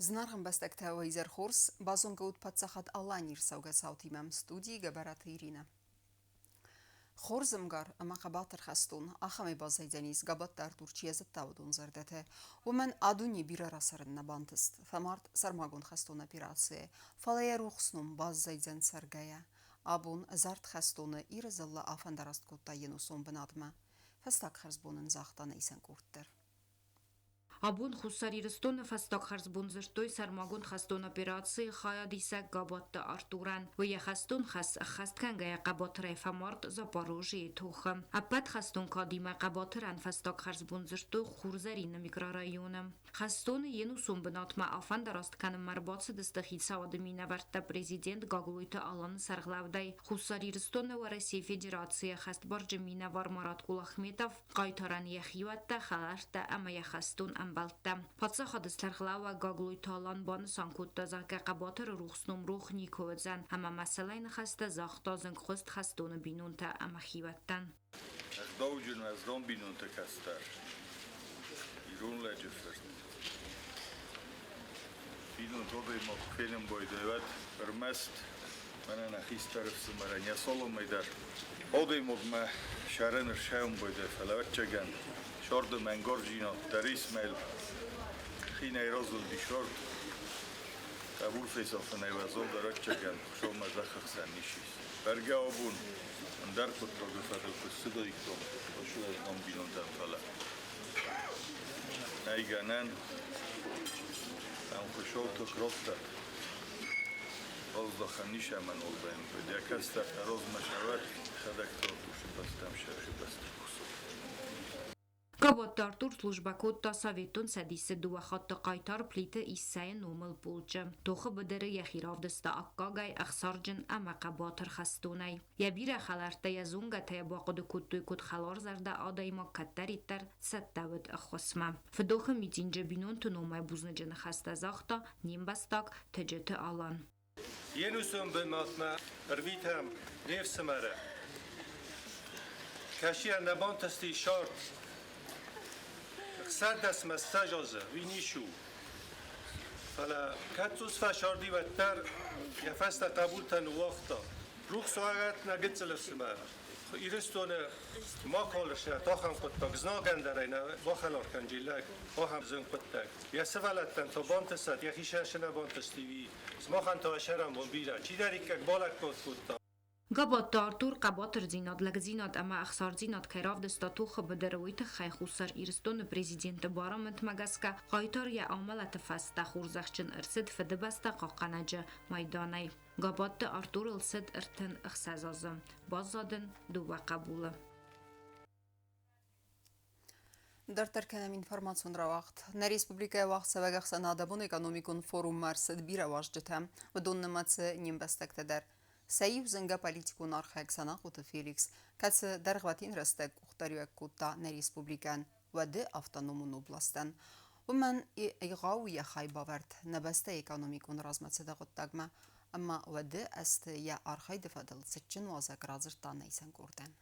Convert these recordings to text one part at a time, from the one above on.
Зынаргъ ӕмбӕстӕгтӕ, уӕ изӕр хорз! Базонгӕ ут паддзахад Аланийы рцӕугӕ цаутимӕ. Студийы Гӕбӕраты Иринӕ. Хорз ӕмгар ӕмӕ хъӕбатыр хӕстон, ахӕмӕй баззайдзӕнис Габатты Артур, чи йӕ зыдта, уыдон зӕрдӕтӕ. Уымӕн а-дуне бирӕ рацӕрын нӕ бантыст. Фӕмард сӕрмагонд хӕстон операцийӕ, фӕлӕ йӕ рухс ном баззайдзӕн цӕргӕйӕ. Абон ӕдзард хӕстоны Иры дзыллӕ афӕндараст кодта йе нусон бынатмӕ. Фӕстаг хӕрзбон ын загъта нӕ исӕн къорд дӕр. Абон Хуссар Ирыстоны фӕстаг хӕрзбон дзырдтой сӕрмагонд хӕстон операцийы хайадисӕг Габатты Артурӕн. Уый йӕ хӕстон хӕс ӕххӕст кӕнгӕйӕ хъӕбатырӕй фӕмард Запорожьейы тохы. Ӕппӕт хӕстон кадимӕ хъӕбатырӕн фӕстаг хӕрзбон дзырдтой Хурзӕрины микрорайоны. Хӕстоны йе нусон бынатмӕ афӕндараст кӕнынмӕ ӕрбацыдысты хицауады минӕвӕрттӕ президент Гаглойты Аланы сӕргълӕудӕй, Хуссар Ирыстоны Уӕрӕсейы Федерацийы ӕххӕстбарджын минӕвар Марат Кулахметов, Хъайтарӕн йӕ хиуӕттӕ, хӕлӕрттӕ ӕмӕ йӕ хӕстон ӕмбӕлттӕ. Паддзахады сӕргълӕууӕг Гаглойты Алан банысан кодта, зӕгъгӕ, хъӕбатыры рухс ном рох никуы уыдзӕн ӕмӕ мӕсӕлӕй ныхӕстӕ загъта зынгхуыст хӕстоны бинонтӕ ӕмӕ хиуӕттӕн. Ӕгъдауджын уӕздан бинонты кӕстӕр, ирон лӕджы фырт. Бинонты адӕймаг куы фенын байдайы, уӕд ӕрмӕст мӕнӕ нӕ хистӕр ӕфсымӕрӕн йӕ саламӕй дӕр адӕймагмӕ сӕрӕн ӕрсӕуын байдайы, фӕлӕ ӕвӕццӕгӕн, сӕрды мӕнгардзинад дӕр Исмаил хинӕй разылди сӕрд. Хъӕбул фесафынӕй уӕззау дӕр ӕвӕццӕгӕн Хуыцаумӕ зӕххы хсӕн ис. Бӕргӕ абон ӕндӕр хъуыддаджы фӕдыл куы ссыдаиккам, уӕд бинонтӕм, фӕлӕ нӕй гӕнӕн, ӕм Хуыцау тых радта. Аздӕхӕн нисӕмӕн уӕлдай йӕ кӕстӕртӕ размӕ сӕвӕр, йӕхӕдӕг та усы бӕстӕм сӕхи бӕсты кусы. Габатты Артур службӕ кодта Советон Цӕдисы дыууӕ хатты хъайтар Плиты Иссӕйы номыл полчъы. Тохы быдыры йӕхи равдыста аккагӕй, ӕхсарджын ӕмӕ хъӕбатыр хӕстонӕй. Йӕ бирӕ хӕлӕрттӕ йӕ зонгӕтӕ йӕ бахъуыды кодтой куыд хӕларзӕрдӕ адӕймаг кӕддӕриддӕр цӕттӕ уыд ӕххуысмӕ. Фыдохы митинджы бинонты номӕй бузныджы ныхӕстӕ загъта не мбӕстаг Тыджыты Алан. Йе нусон бынатмӕ ӕрвитӕм не фсымӕры. Кӕсийӕ нӕ бантысти сарт. Ӕхсӕрдӕсмӕ ссӕдз азы, уый ницы у. Фӕлӕ кӕд цъус фӕсарди, уӕддӕр йӕ фӕстӕ хъӕбултӕ ныууагъта. Рухс уарӕт нӕ гыццыл ӕфсымӕр. Ирыстоны ма калысӕт ахӕм хъуыддаг, знагӕн дӕр ӕй нӕ бахӕлар кӕнджи лӕг, ахӕм зын хъуыддаг. Йӕ сывӕллӕттӕн та бантысӕд, йӕхи сӕ нӕ бантысти, уый. Сымахӕн та сӕрӕнбон бирӕ. Чидӕриддӕр балӕггад кодта. Габатты Артур хъӕбатырдзинад, лӕгдзинад ӕмӕ ӕхсардзинад кӕй равдыста тохы быдыры, уый тыххӕй Хуссар Ирыстоны президенты барамындмӕ гӕсгӕ хъайтар йӕ амӕлӕты фӕстӕ хорзӕхджын ӕрцыд Фыдыбӕстӕ хъахъхъӕнӕджы майданӕй. Габатты Артурыл цыд 36 азы, баззад ын дыууӕ хъӕбулы. Дарддӕр кӕнӕм информацион рауагъд. Нӕ республикӕйы уагъдцӕуӕг ӕхсӕнадӕмон экономикон форуммӕ ӕрцыд бирӕ уазджытӕ, уыдон нымӕцы не мбӕстӕгтӕ дӕр. Сӕ иу зынгӕ политикон архайӕг Санахъоты Феликс, кӕцы дӕргъвӕтин рӕстӕг къухдариуӕг кодта нӕ республикӕйӕн, уӕды автономон областӕн. Уымӕн егъау йӕ хайбавӕрд нӕ бӕстӕйы экономикон размӕцыды хъуыддагмӕ ӕмӕ уӕды ӕзты йӕ архайды фӕдыл цытджын уазӕг радзырдта нӕ исӕн къордӕн.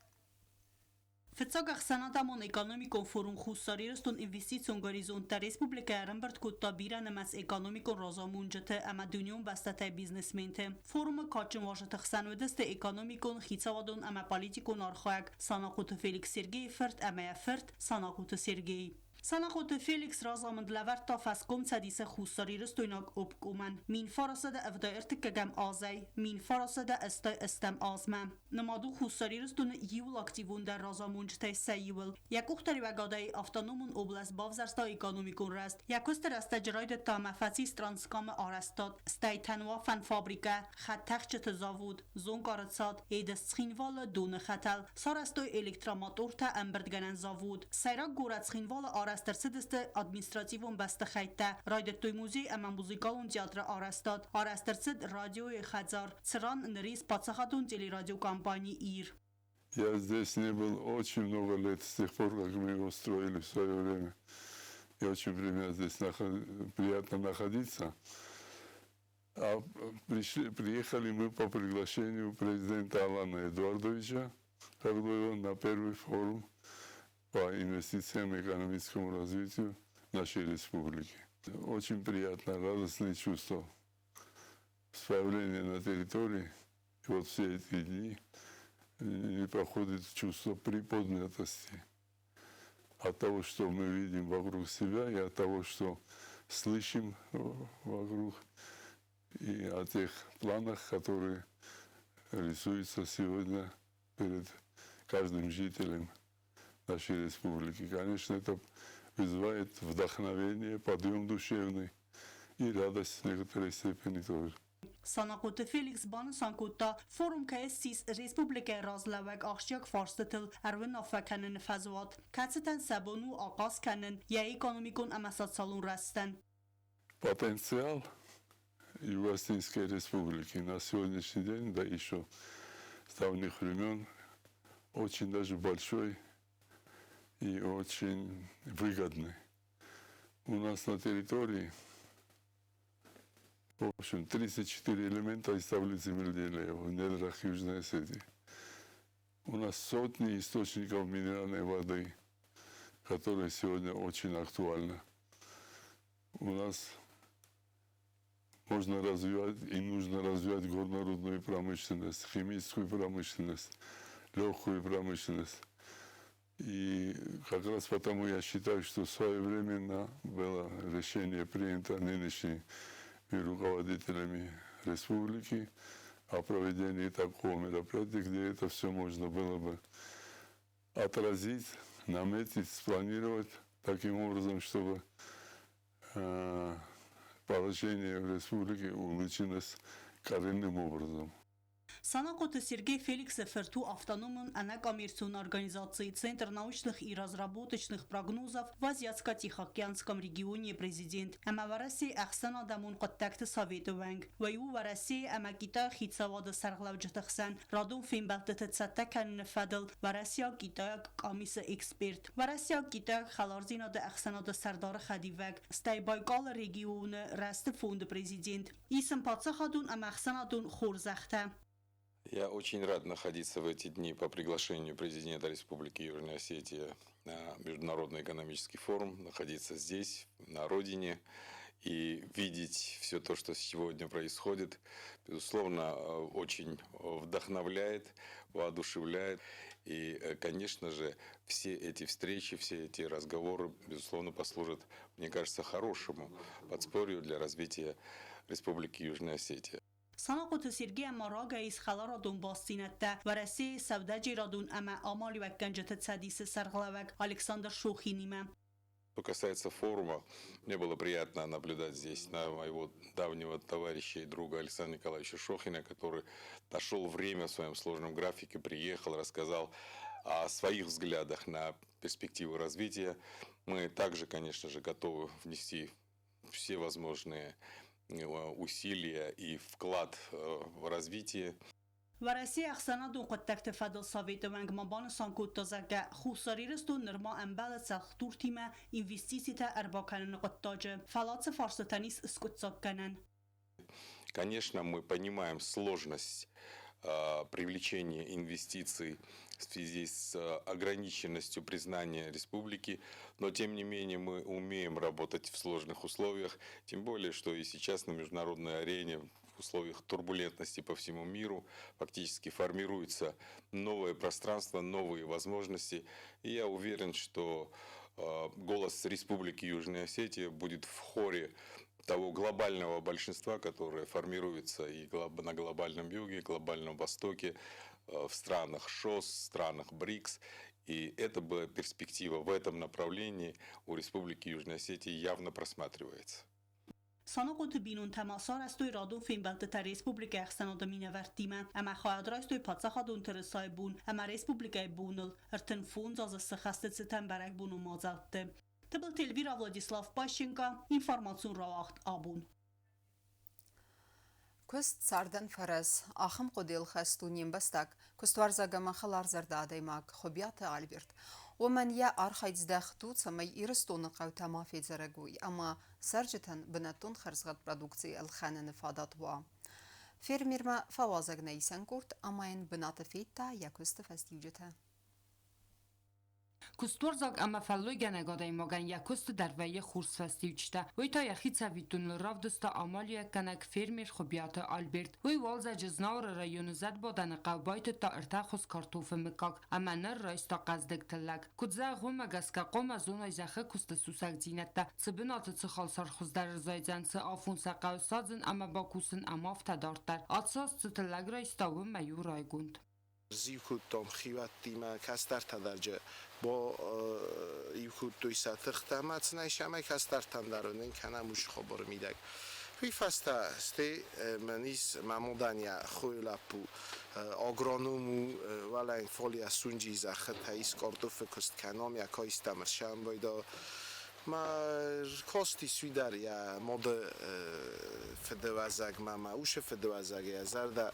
Фыццаг ӕхсӕнадӕмон экономикон форум Хуссар Ирыстон инвестицион горизонттӕ республикӕйы ӕрӕмбырд кодта бирӕнымӕц экономикон разамонджыты ӕмӕ дунеон бӕстӕтӕй бизнесменты. Форумы кадджын уазджыты хсӕн уыдысты экономикон, хицауадон ӕмӕ политикон архайӕг Санахъоты Феликс Сергейы фырт ӕмӕ йӕ фырт Санахъоты Сергей. Санахъоты Феликс разамынд лӕвӕрдта фӕскомцӕдисы хуссарирыстойнаг обкомӕн 1973 азӕй 1988 азмӕ. Нымад у Хуссар Ирыстоны иууыл активондӕр разамонджытӕй сӕ иуыл. Йӕ къухдариуӕгадӕй автономон област бавзӕрста экономикон рӕзт. Йӕ куысты рӕстӕджы райдыдта ӕмӕ фӕцис Транскамы арӕзтад, стӕй тӕнуафӕн фабрикӕ, хӕдтӕхджыты завод, Зонкъары цад, Едыс-Цхинвалы доны хӕтӕл, сарӕзтой электромотортӕ ӕмбырдгӕнӕн завод. Сӕйраг горӕт Цхинвалы арӕзт ӕрцыдысты административон бӕстыхӕйттӕ, райдыдтой музей ӕмӕ музыкалон театры арӕзтад, арӕзт ӕрцыд радиойы хӕдзар, цыран ныр ис паддзахадон телерадиокомпани «Ир». Я здесь не был очень много лет, с тех пор, как мы его строили в свое время. И очень здесь приятно находиться. А пришли, приехали мы по приглашению президента Алана Эдуардовича Гаглоева на первый форум по инвестициям и экономическому развитию нашей республики. Очень приятно, радостное чувство с появления на территории. И вот все эти дни не проходит чувство приподнятости от того, что мы видим вокруг себя, и от того, что слышим вокруг, и о тех планах, которые рисуются сегодня перед каждым жителем нашей республики. Конечно, это вызывает вдохновение, подъем душевный и радость в некоторой степени тоже. Санахъоты Феликс банысан кодта, форум кӕй ссис республикӕйы разлӕууӕг ахсджиаг фарстытыл ӕруынаффӕ кӕныны фӕзуат, кӕцытӕн сӕ бон у ахъаз кӕнын йӕ экономикон ӕмӕ социалон рӕзтӕн. Потенциал Юго-Осетинской республики на сегодняшний день, да еще с давних времен, очень даже большой и очень выгодный. У нас на территории, в общем, 34 элемента из таблицы Менделеева в недрах Южной Осетии. У нас сотни источников минеральной воды, которые сегодня очень актуальны. У нас можно развивать и нужно развивать горнорудную промышленность, химическую промышленность, легкую промышленность. И как раз потому я считаю, что своевременно было решение принято нынешними руководителями республики о проведении такого мероприятия, где это все можно было бы отразить, наметить, спланировать таким образом, чтобы положение в республике улучшилось коренным образом. Санахъоты Сергей Феликсы фырт у автономон ӕнӕкоммерцион организаци Центр научных и разработочных прогнозов в Азиатско-Тихоокеанском регионе президент ӕмӕ Уӕрӕсейы ӕхсӕнадӕмон хъуыддӕгты советы уӕнг. Уый у Уӕрӕсейы ӕмӕ Китайы хицауады сӕргълӕуджыты хсӕн радон фембӕлдтыты цӕттӕ кӕныны фӕдыл уӕрӕсейаг-китайаг къамисы эксперт, уӕрӕсейаг-китайаг хӕлардзинады ӕхсӕнады сӕрдары хӕдивӕг, стӕй Байкалы регионы рӕзты фонды президент. Ис ын паддзахадон ӕмӕ ӕхсӕнадон хорзӕхтӕ. Я очень рад находиться в эти дни по приглашению президента Республики Южная Осетия на Международный экономический форум, находиться здесь, на родине, и видеть все то, что сегодня происходит, безусловно, очень вдохновляет, воодушевляет. И, конечно же, все эти встречи, все эти разговоры, безусловно, послужат, мне кажется, хорошему подспорью для развития Республики Южная Осетия. Санахъоты Сергей ма рагӕй ис хӕларадон бастдзинӕдтӕ Уӕрӕсейы сӕудӕджерадон ӕмӕ амалиуӕггӕнджыты цӕдисы сӕргълӕууӕг Александр Шохинимӕ. Что касается форума, мне было приятно наблюдать здесь на моего давнего товарища и друга Александра Николаевича Шохина, который нашел время в своем сложном графике, приехал, рассказал о своих взглядах на перспективы развития. Мы также, конечно же, готовы внести все возможные усилия и вклад в развитие. Уӕрӕсейы ӕхсӕнадон хъуыддӕгты фӕдыл советы уӕнг ма банысан кодта, зӕгъгӕ, Хуссар Ирыстон нырма ӕмбӕлы цӕлхдуртимӕ инвестицитӕ ӕрбакӕныны хъуыддаджы, фӕлӕ ацы фарстытӕн ис скъуыддзаггӕнӕн. Конечно, мы понимаем сложность привлечения инвестиций в связи с ограниченностью признания республики, но тем не менее мы умеем работать в сложных условиях, тем более, что и сейчас на международной арене в условиях турбулентности по всему миру фактически формируется новое пространство, новые возможности. И я уверен, что голос Республики Южная Осетия будет в хоре того глобального большинства, которое формируется и на глобальном юге, и глобальном востоке, в странах ШОС, в странах БРИКС. И эта была перспектива в этом направлении у Республики Южная Осетия явно просматривается. Санахъоты бинонтӕ ма сарӕзтой радон фембӕлдтытӕ республикӕйы ӕхсӕнады минӕвӕрттимӕ ӕмӕ хайад райстой паддзахадон тырысайы бон ӕмӕ республикӕйы боныл 35 азы цы хӕсты цытӕн бӕрӕгбонон мадзӕлтты. Тыбылты Эльвира, Владислав Пащенко, информацион рауагъд Абон. Куыст цардӕн фӕрӕз. Ахӕм хъуыдыйыл хӕст у не мбӕстаг, куыстуарзаг ӕмӕ хӕларзӕрдӕ адӕймаг Хуыбиаты Альберт. Уымӕн йӕ архайд здӕхт у, цӕмӕй Ирыстоны хъӕутӕ ма федзӕрӕг уой ӕмӕ цӕрджытӕн бынӕттон хӕрзгъӕд продукци ӕлхӕныны фадат уа. Фермермӕ фӕуазӕг нӕ исӕн къорд ӕмӕ йын бынаты федта йӕ куысты фӕстиуджытӕ. Куыстуарзаг ӕмӕ фӕллойгӕнӕг адӕймагӕн йӕ куысты дӕр вӕййы хорз фӕстиуджытӕ. Уый та йӕхи цӕвиттоныл равдыста амалиуӕггӕнӕг фермер Хуыбиаты Альберт. Уый уалдзӕджы Знауыры районы Зӕдбадӕны хъӕу байтыдта ӕртӕхуыз картофы мыггаг ӕмӕ ныр райста хъӕздыг тыллӕг. Куыд зӕгъы, уымӕ гӕсгӕ хъуамӕ зоной зӕххы куысты сусӕгдзинӕдтӕ, цы бынаты цы халсар хуыздӕр ӕрзайдзӕн, цы афон сӕ хъӕуы садзын ӕмӕ бакусын ӕмӕ афтӕ дарддӕр. Ацы аз цы тыллӕг райста, уымӕй у райгонд. Зиу кодтам хиуӕттимӕ, кӕстӕртӕ дӕр бо иу кодтой сӕ тыхтӕ ӕмӕ сын ӕй сӕмӕй кӕстӕртӕн дӕр уынын кӕнӕм уыцы хабары мидӕг. Уый фӕстӕ стӕй мӕн ис мӕ модӕн йӕ хойы лӕппу агроном у, уӕлӕ фолия сунджи зӕххытӕ ис картофы куыст кӕнӕм, йӕ каистӕм ӕрсӕмбайда. Ма касти суидар йӕ мады фыдыуӕзӕгмӕ, мӕ усы фыдыуӕзӕг йӕ зӕрдӕ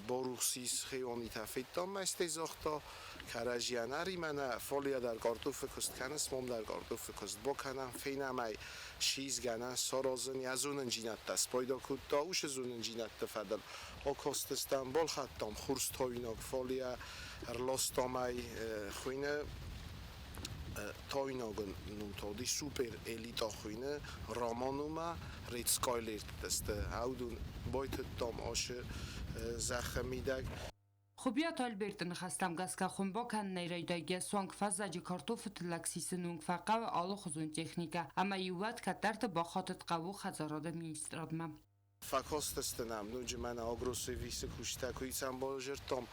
барухс ис хионитӕ федтам, мӕстӕй загъта, кӕрӕдзийӕн ӕри мӕнӕ фолия дӕр картофы куыст кӕныс, мом дӕр картофы куыст бакӕнӕм, фенӕм ӕй, сисгӕнӕн, саразын, йӕ зонындзинӕдтӕ спайда кодта, уыцы зонындзинӕдты фӕдыл акастыстӕм, балхӕдтам хурстауинаг фолия, ӕрластам ӕй хуыйны тауинагын нумтоди супер элита хуыйны Романумӕ Рецкайлерттысты аудун байтыдтам ашы зӕххы мидӕг. Хуыбиаты Альберты ныхӕстӕм гӕсгӕ хуым бакӕнынӕй райдайгӕ суанг фӕззӕджы картофы тыллӕг сисыны онг фӕхъӕуы алыхуызон техникӕ ӕмӕ-иу уӕд кӕддӕрты бахатыд хъӕуы хӕдзарады министрадмӕ. Фӕкастысты нӕм ноджы мӕнӕ агросервисы кусджытӕ куы ицӕм базыдтам,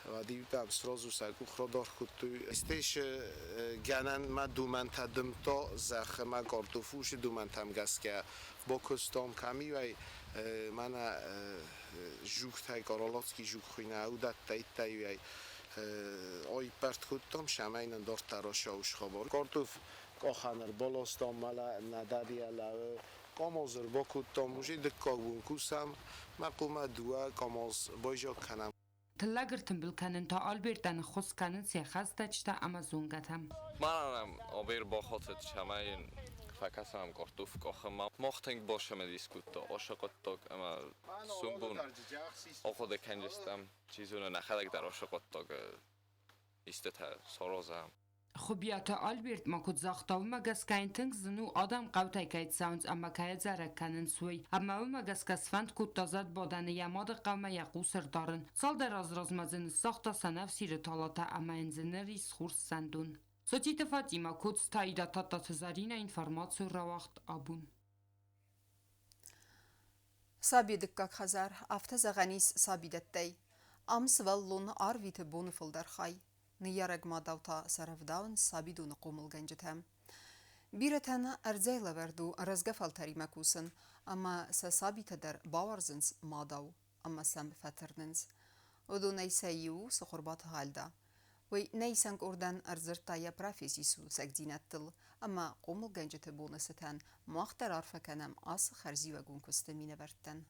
уӕд-иу сразу сӕ къух радаргъ кодтой. Стӕй гӕнӕн мӕ домӕнтӕ дымдта зӕххы мӕ картофусы домӕнтӕм гӕсгӕ бакуыстам, кӕм-иу ӕй мӕнӕ жуктӕй, Каралацкий жук хуыйны, уыдӕттӕ иттӕ-иу ӕй аиппӕрд кодтам, цӕмӕй нын дарддӕр ацӕуы хабар. Картоф къахӕн ӕрбаластам, мӕлӕ нӕ дадийӕ лӕууы Къамаз ӕрбакодтам, уже дыккаг бон кусӕм, мӕ хъумӕ дыууӕ къамаз байзаг кӕнӕм. Тыллӕг ӕртымбыл кӕнын та Альбертӕн ӕххуыс кӕнынц йӕ хӕстӕджытӕ ӕмӕ зонгӕтӕ. Мӕнӕн абер бахатыд, цӕмӕй йын фӕкӕсӕм картоф къахынмӕ. Мах тынг бацымыдис кодта ацы хъуыддаг ӕмӕ сомбон ахъуыды кӕндзыстӕм, чи зоны, нӕхӕдӕг дӕр ацы хъуыддаг истытӕ саразӕм. Хуыбиаты Альберт ма куыд загъта, уымӕ гӕсгӕ йын тынг зын у, адӕм хъӕутӕй кӕй цӕуынц ӕмӕ кӕй ӕдзӕрӕг кӕнынц, уый. Ӕмӕ уымӕ гӕсгӕ сфӕнд кодта зӕдбадӕны йӕ мады хъӕумӕ йӕ хъус ӕрдарын. Цалдӕр азы размӕ дзы ныссагъта сӕнӕфсиры талатӕ ӕмӕ йын дзы ныр ис хорз сӕндон. Сотиты Фатимӕ, Коцты Аида, Тадтаты Зӕринӕ, информацион рауагъд абон. Саби дыккаг хӕдзар, афтӕ зӕгъӕн ис сабидӕттӕй. Ам сывӕллон арвиты боны фылдӕр хай. Ныййарӕг мадау та сӕ рӕвдауынц сабидоны хъомылгӕнджытӕ. Бирӕтӕн ӕрдзӕй лӕвӕрд у рӕзгӕ фӕлтӕримӕ кусын, ӕмӕ сӕ сабитӕ дӕр бауарзынц мадау ӕмӕ сӕм фӕтырнынц. Уыдонӕй сӕ иу у Цыхуырбаты Альда. Уый нӕ исӕн къордӕн ӕрдзырдта йӕ професси сусӕгдзинӕдтыл ӕмӕ хъомылгӕнджыты боны цытӕн мах дӕр арфӕ кӕнӕм ацы хӕрзиуӕгон куысты минӕвӕрттӕн.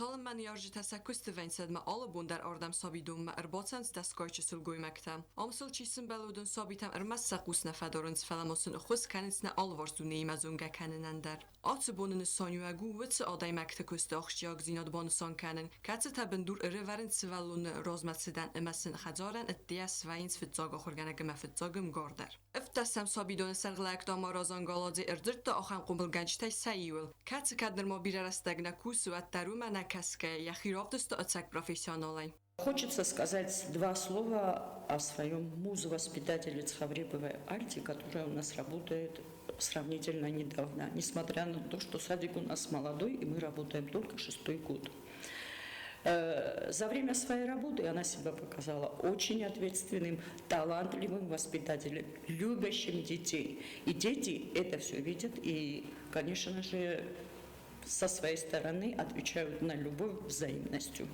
Цалынмӕ ныййарджытӕ сӕ куысты вӕнцадмӕ алы бон дӕр ардӕм сабидонмӕ ӕрбацӕуынц дӕсгай сылгоймӕгтӕ. Ам сыл чи сымбӕлы, уыдон сабитӕм ӕрмӕст сӕ хъус нӕ фӕдарынц, фӕлӕ ма сын ӕххуыс кӕнынц нӕ алыварс дунеимӕ зонгӕ кӕнынӕн дӕр. Ацы боны нысаниуӕг у уыцы адӕймӕгты куысты ахсджиагдзинад банысан кӕнын, кӕцытӕ бындур ӕрӕвӕрынц сывӕллоны размӕцыдӕн ӕмӕ сын хӕдзарӕн ӕддейӕ свӕййынц фыццаг ахуыргӕнӕг ӕмӕ фыццаг ӕмгар дӕр. Ӕвддӕсӕм сабидоны сӕргълӕууӕг Тамар Галадзе ӕрдзырдта ахӕм хъомылгӕнджытӕй сӕ иуыл, кӕцы кӕд нырма бирӕ рӕстӕг нӕ кусы, уӕддӕр уымӕ нӕ кӕсгӕйӕ йӕхи равдыста ӕцӕг профессионалӕй. Хочется сказать два слова о своем музе-воспитателе Цховреповой Альте, которая у нас работает сравнительно недавно. Несмотря на то, что садик у нас молодой, и мы работаем только шестой год. За время своей работы она себя показала очень ответственным, талантливым воспитателем, любящим детей. И дети это все видят и, конечно же, со своей стороны отвечают на любовь взаимностью.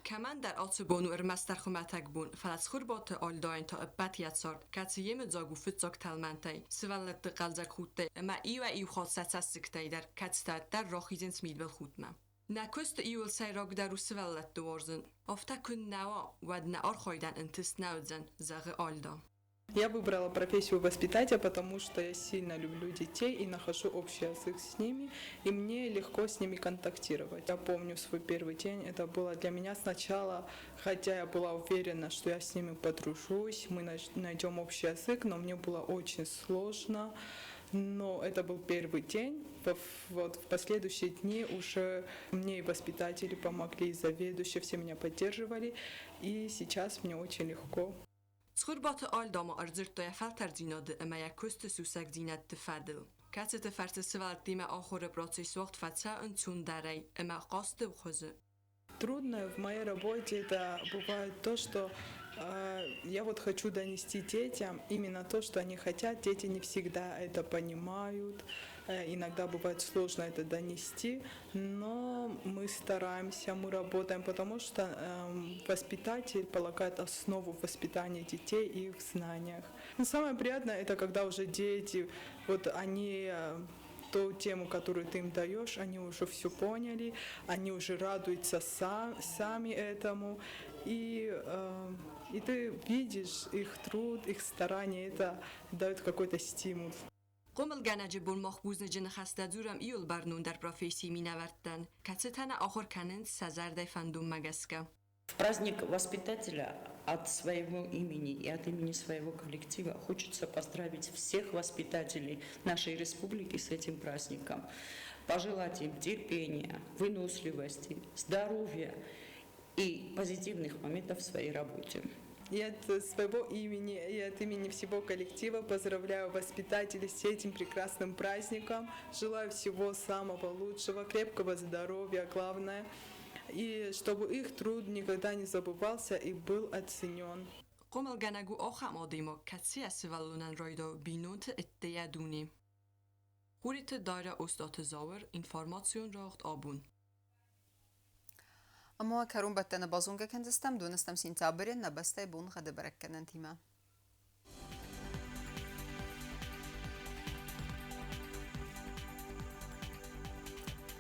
Кӕмӕндӕр ацы бон у ӕрмӕстдӕр хуымӕтӕг бон, фӕлӕ Цхуырбаты Альдайӕн та ӕппӕт йӕ цард, кӕцы йемыдзаг у фыццаг тӕлмӕнтӕй, сывӕллӕтты хъӕлдзӕг худтӕй ӕмӕ иуӕй-иу хатт сӕ цӕссыгтӕй дӕр, кӕцытӕ дӕр рахизынц мидбылхудтмӕ. Нӕ куысты иууыл сӕйрагдӕр у сывӕллӕтты уарзын. Афтӕ куы нӕ уа, уӕд нӕ архайдӕн ӕнтыст нӕ уыдзӕн, зӕгъы Альда. Я выбрала профессию воспитателя, потому что я сильно люблю детей и нахожу общий язык с ними, и мне легко с ними контактировать. Я помню свой первый день, это было для меня сначала, хотя я была уверена, что я с ними подружусь, мы найдем общий язык, но мне было очень сложно. Но это был первый день. Вот в последующие дни уже мне и воспитатели помогли, и заведующие, все меня поддерживали. И сейчас мне очень легко. Цхуырбаты Альда ма ӕрдзырдта йӕ фӕлтӕрддзинады ӕмӕ йӕ куысты сусӕгдзинӕдты фӕдыл, кӕцыты фӕрцы сывӕллӕттимӕ ахуыры процесс уагъд фӕцӕуы ӕнцондӕрӕй ӕмӕ хъазты хуызы. Трудное в моей работе это бывает то, что я вот хочу донести детям именно то, что они хотят. Дети не всегда это понимают. Иногда бывает сложно это донести, но мы стараемся, мы работаем, потому что воспитатель полагает основу в воспитании детей и их знаниях. Но самое приятное это когда уже дети, вот они ту тему, которую ты им даешь, они уже все поняли, они уже радуются сами этому. И ты видишь их труд, их старание, это дает какой-то стимул. Хъомылгӕнӕджы бон мах бузныджы ныхӕстӕ дзурӕм иууыл бӕрнондӕр профессийы минӕвӕрттӕн, кӕцытӕ нӕ ахуыр кӕнынц сӕ зӕрдӕйы фӕндонмӕ гӕсгӕ. В праздник воспитателя от своего имени и от имени своего коллектива хочется поздравить всех воспитателей нашей республики с этим праздником. Пожелать им терпения, выносливости, здоровья и позитивных моментов в своей работе. И от своего имени, и от имени всего коллектива поздравляю воспитателей с этим прекрасным праздником. Желаю всего самого лучшего, крепкого здоровья, главное. И чтобы их труд никогда не забывался и был оценен. Хъомылгӕнӕг у ахӕм адӕймаг, кӕцы йӕ сывӕллонӕн райдайы бинонты ӕддейӕ дуне. Хуриты Дарья, Остаты Зауыр, информацион рауагъд Абон. Ӕмӕ кӕронбӕттӕны базонгӕ кӕндзыстӕм 12 сентябры нӕ бӕстӕйы боныгъӕды бӕрӕггӕнӕнтимӕ.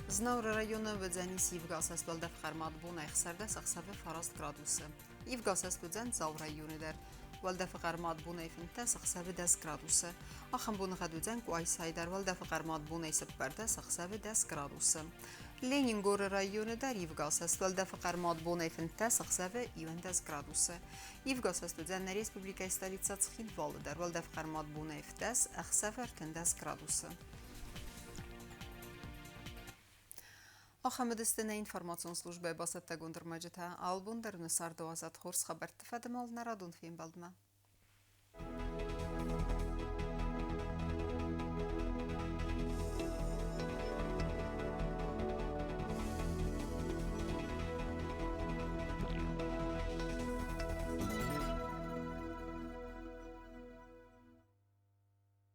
Знауыры районы уыдзӕнис ивгӕсаст уӕлдӕф хъӕрмад бонӕй 16 ӕхсӕвы 9 градусы. Ивгӕсаст уыдзӕн Дзауы районы дӕр. Уӕлдӕфы хъӕрмад бонӕй 15 ӕхсӕвы 10 градусы. Ахӕм боныгъӕд уыдзӕн Къуайсайы дӕр уӕлдӕфы хъӕрмад бонӕй 14 ӕхсӕвы 10 градусы. Ленингоры районы дӕр ивгӕсаст уӕлдӕфы хъӕрмад бонӕй 15 ӕхсӕвы 11 градусы. Ивгӕсаст уыдзӕн нӕ республикӕйы столицӕ Цхинвалы дӕр уӕлдӕфы хъӕрмад бонӕй 10 ӕхсӕвы 13 градусы. Ахӕм уыдысты нӕ информацион службӕйы бацӕттӕгонд ӕрмӕджытӕ. Албон дӕр нӕ царды уадзӕд хорз хабӕртты фӕдыл нӕ радон фембӕлдмӕ.